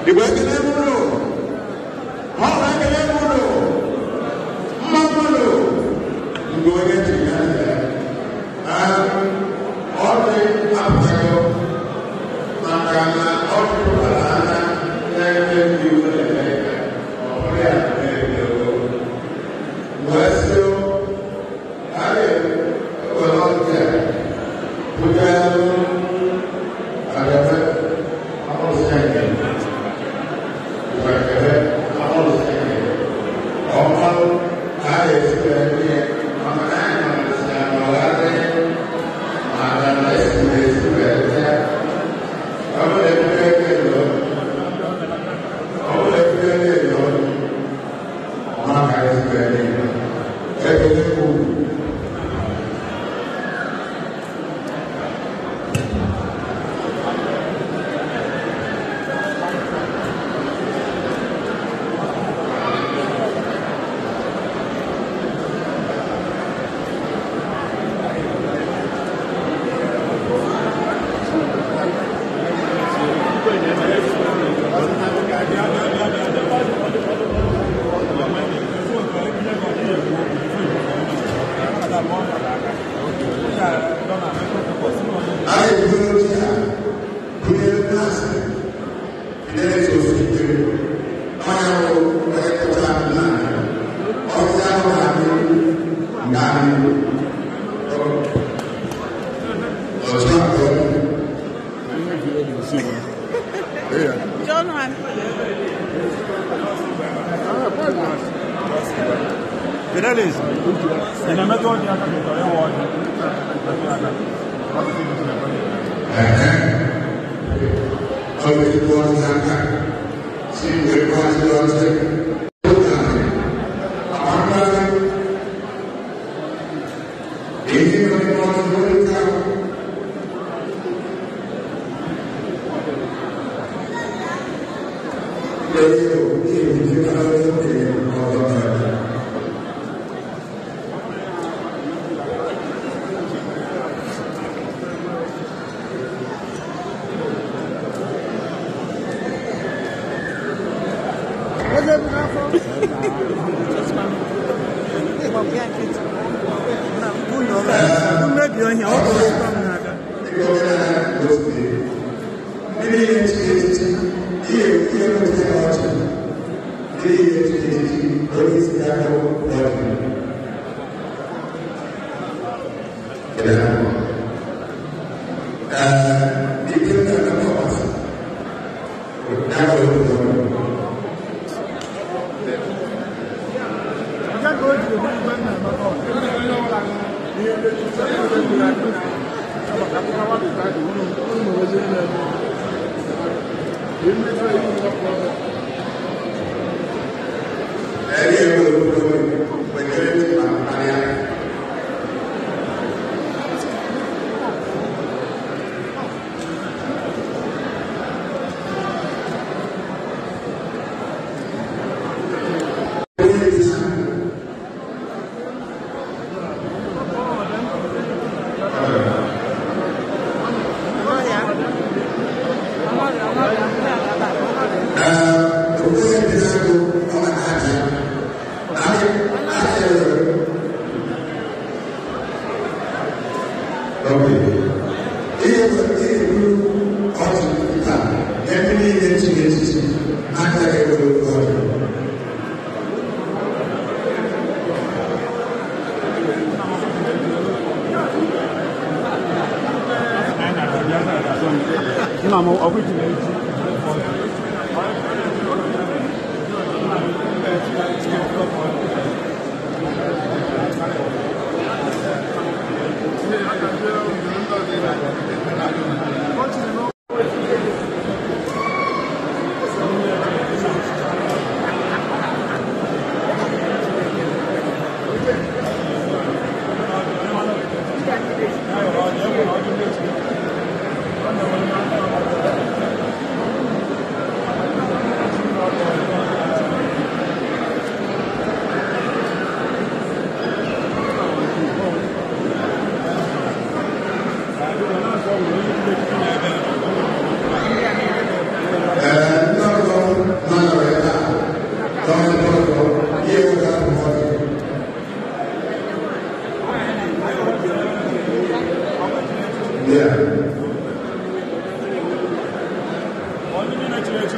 Igbo ekele m unu. Ọ bụ ekele m unu. Mma m unu. Mgbe onye jiri ya ya. Ọ dị apụtaghị maka na ọ tụpụtara anya n'ebe ndị iwu na-eme ọ bụrụ ya na-eme wee sị a ga-ewere ọjị a butere abịafe amụrụsị nke wekere amụrụsị nke ọmalụ a ga-esi wee nye maka na anyị nọrọsị anọgharị maka na esi esi wee bịa ọ bụrụ ebute eke lụọ ọ bụrụ ebute eke lụọ ọma ka esi wee nye ekele kwuru. Fidelis, ị na-emetụ ọjị aka ka ị chọrọ ịwa ọjị? Thank you.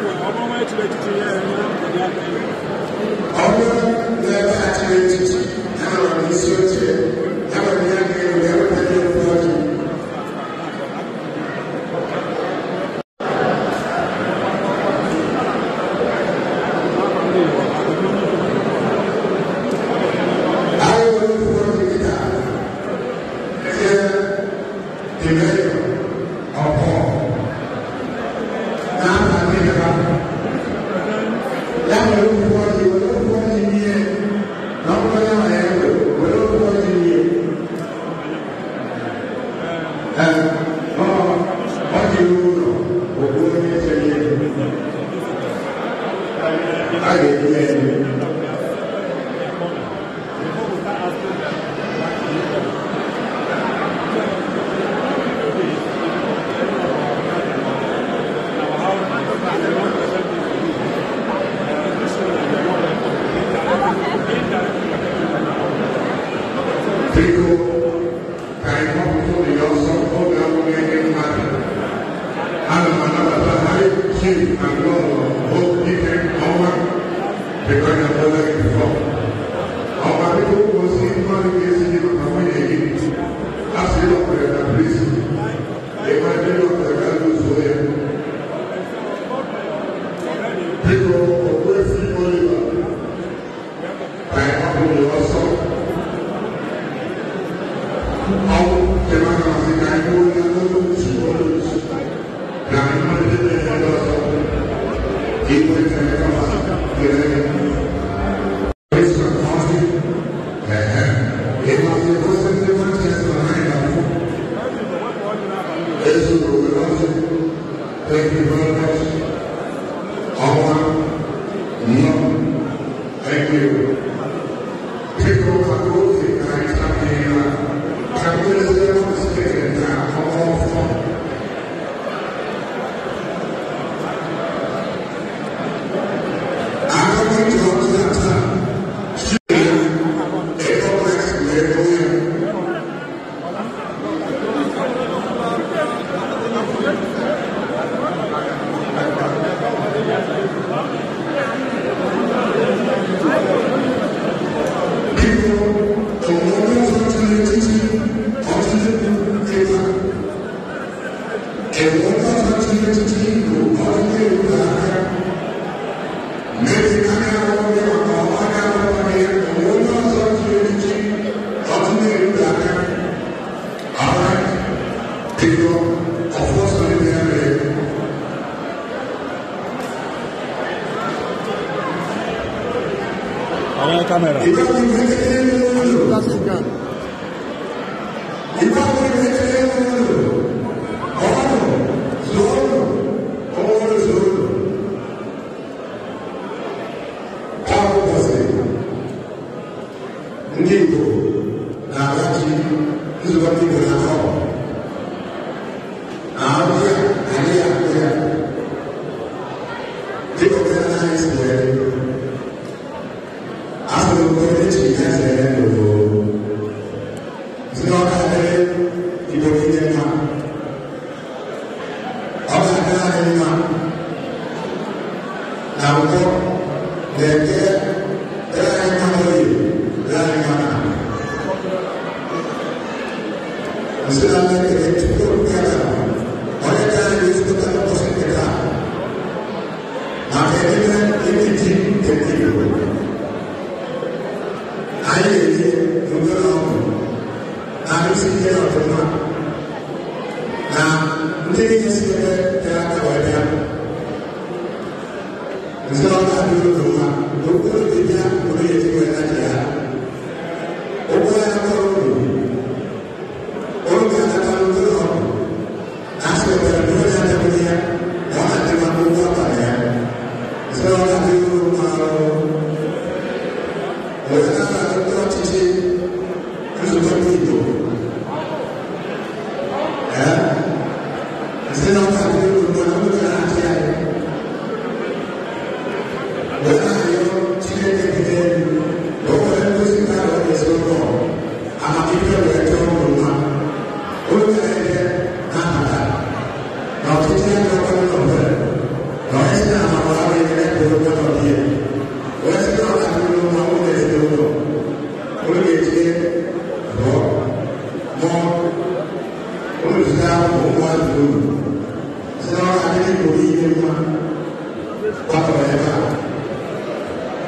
Gbakọrọ ebe a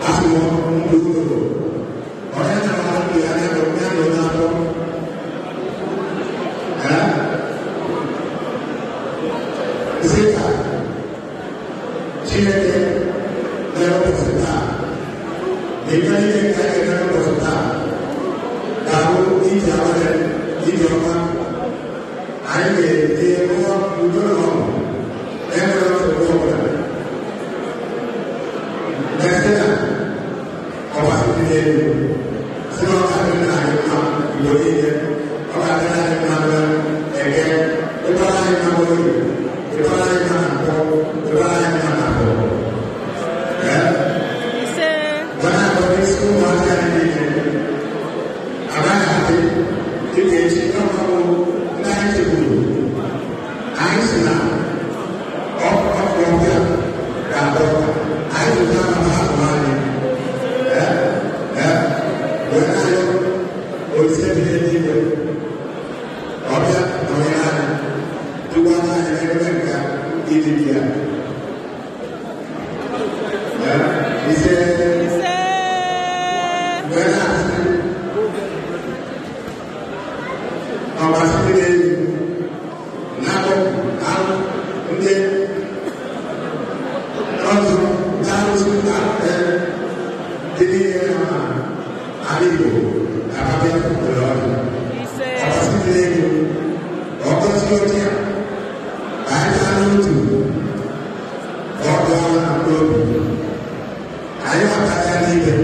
asị m ndụ uru onye na-ahụ ndụ ya ya nọ ya nọ n'afọ. Sị ka Chineke mere ụbọchị taa na ife niile nke anyị ga-eme ụbọchị taa ga-abụ ije awere ije ọma. Anyị ga-etinye udo na ọṅụ enwere nsogbu ọbụla. N'ese na ọbasi dị n'elu si na ọ ga-adịrị anyị mma mgbe niile, ọ ga-adịrị anyị mma na Eke, ịbara anyị mma n'Orie, ịbara anyị mma na Nkwọ, ịbara anyị mma na Afọ. Ise. Wee na-akọ n'isi ụmụazị anyị niile anaghị adị dịka echi ọmụmụ ndị anyị chegburu. Anyị si na ọbịa ga-atọ anyị zụta na mahadum anyị wee na-ayọ Olise bi n'eluigwe ọbịa nọnyere anyị dukwa anyị n'ebe nka ịdị dị ya. Ise. Ise. Wee na-asị ọbasi dị n'elu na-akpọ alụ ndị ọzọ na-arụsị dị niile nọ n'ala Igbo na-abịa obodo ọnụ. Ise. Ọbasi dị n'elu ka ọ gọzie oche a ka anyị gaa n'otu ka ọ gụọ na mkpụrụ obi anyị ghọtara ya n'ime.